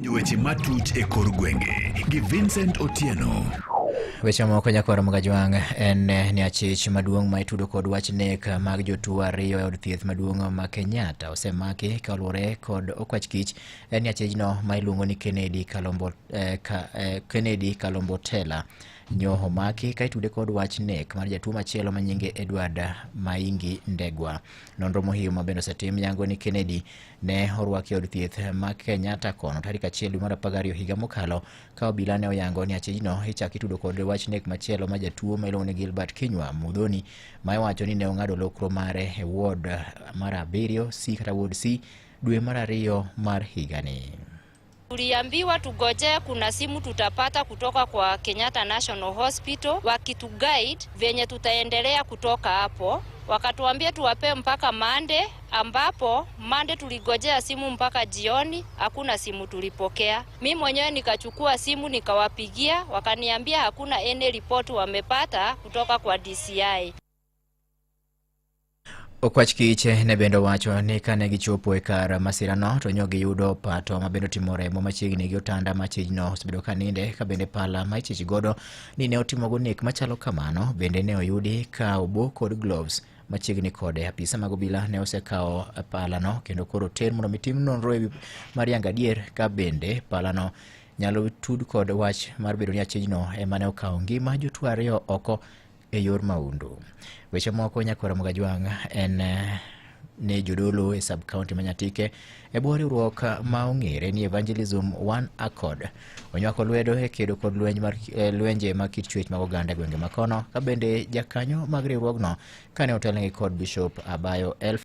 Weche matuch e kor gwenge gi Vincent Otieno. Weche moko nyakwar Mgajwang' en ni achich maduong' ma itudo kod wach nek mag jotuo ariyo e od thieth maduong' ma Kenyatta osemaki kaluwore kod okwach kich. En ni achijno ma iluongo ni Kennedy Kalombo, Kennedy Kalombotela nyo omaki ka itude kod wach nek mar jatuo machielo ma nyinge Edward Maingi Ndegwa. Nonro mohiyo ma bende osetim yango ni Kennedy ne orwaki e od thieth ma Kenyatta kono tarik 1 dwe mar 12 higa mokalo ka obila ne oyango ni achijno ichak itudo kod wach nek machielo ma jatuo ma iluongo ni Gilbert Kinywa Mudhoni ma iwacho ni ne ong'ado lokro mare e ward mar 7 C kata ward C dwe mar 2 mar higani. Tuliambiwa tugoje, kuna simu tutapata kutoka kwa Kenyatta National Hospital wakituguide venye tutaendelea kutoka hapo. Wakatuambia tuwape mpaka Monday, ambapo Monday tuligojea simu mpaka jioni, hakuna simu tulipokea. Mi mwenyewe nikachukua simu nikawapigia, wakaniambia hakuna any report wamepata kutoka kwa DCI. Okwach kich ne bende owacho ni kane gichopo e kar masirano to nyo giyudo pato ma bende otimo remo machiegni gi otanda ma achijno osebedo ka ninde, ka bende pala ma ichich godo ni ne otimogo nek machalo kamano bende ne oyudi ka obo kod gloves machiegni kode. Apisa mag obila ne osekawo palano kendo koro ter mondo mi tim nonro ewi mar yango adier ka bende palano nyalo tud kod wach mar bedo ni achijno ema ne okawo ngima jotuo ariyo oko e yor maundu. Weche moko nyakwara Mgajwang' en ni jodolo e sub county ma Nyatike e bwo riwruok ma ong'ere ni Evangelism One Accord onywako lwedo e kedo kod lweny mar lwenje mag kit chwech mag oganda e gwenge makono, ka bende jakanyo mag riwruogno kane otelnegi kod Bishop Abayo Elf.